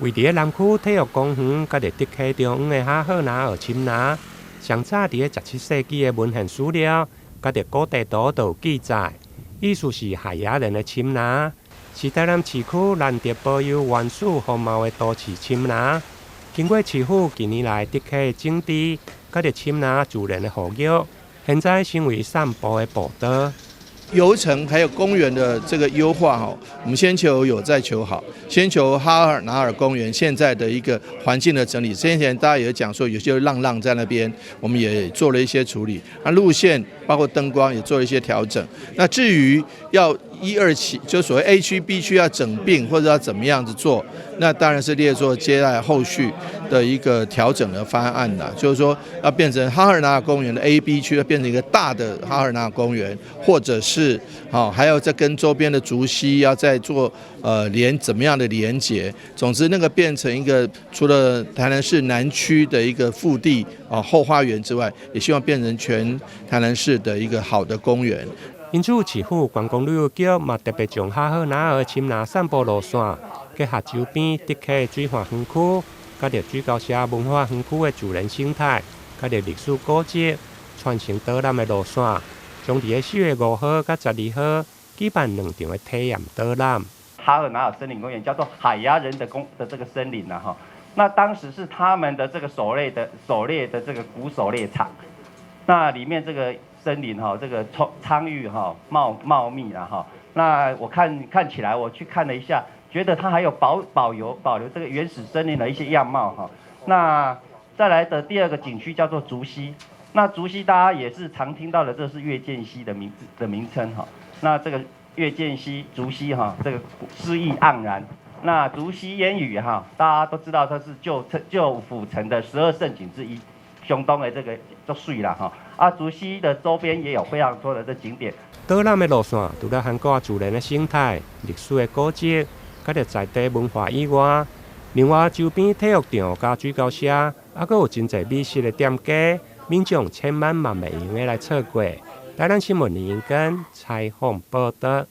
位佇咧南區體育公園，佮著竹溪中央的哈赫拿爾深林，上早佇咧17世紀的文獻史料，佮著古地圖都有記載，意思是海牙人的深林，是台南市區難得保有原始風貌的都市深林。經過市府近年來竹溪的整治，佮著深林自然的復育，現在成為散步的步道。遊程還有公園的這個優化哈，我們先求有再求好，先求哈爾拿爾公園現在的一個環境的整理。先前大家也講說有些浪浪在那邊，我們也做了一些處理。那路線包括燈光也做了一些調整。那至於要一二期，就所謂 A 區、B 區要整併或者要怎麼樣子做，那當然是列作接下來後續的一個調整的方案啦。就是說要變成哈爾納爾公園的 A、B 區，要變成一個大的哈爾納爾公園，或者是好，還要再跟周邊的竹溪要再做連怎麼樣的連結。總之，那個變成一個除了台南市南區的一個腹地啊後花園之外，也希望變成全台南市的一個好的公園。因此，市府觀光旅遊局嘛特別將哈赫拿爾深林散步路線，結合周邊竹溪水岸園區，佮著水溝社文化園區的自然生態，佮著歷史古蹟，串成導覽的路線，將佇咧4月5號佮12號舉辦兩場的體驗導覽。哈爾拿爾森林公園叫做海牙人的公的這個森林啦，哈，那當時是他們的這個狩獵的這個古狩獵場，那裡面這個森林哈，這個蒼鬱哈茂密啦哈，那我看看起來，我去看了一下，覺得它還有保留這個原始森林的一些樣貌哈。那再來的第二個景區叫做竹溪，那竹溪大家也是常聽到的，這是月見溪的名字的名稱哈。那這個月見溪、竹溪哈，這個詩意盎然。那竹溪煙雨哈，大家都知道它是舊府城的十二勝景之一，相當的這個足媠啦哈。啊，竹溪的周邊也有非常多的這景點。導覽的路線除了涵蓋自然的生態、歷史的古蹟，佮著在地文化以外，另外周邊體育場佮水溝社，猶閣有真濟美食的店家，民眾千萬嘛袂用得來錯過。台南新聞林英根採訪報導。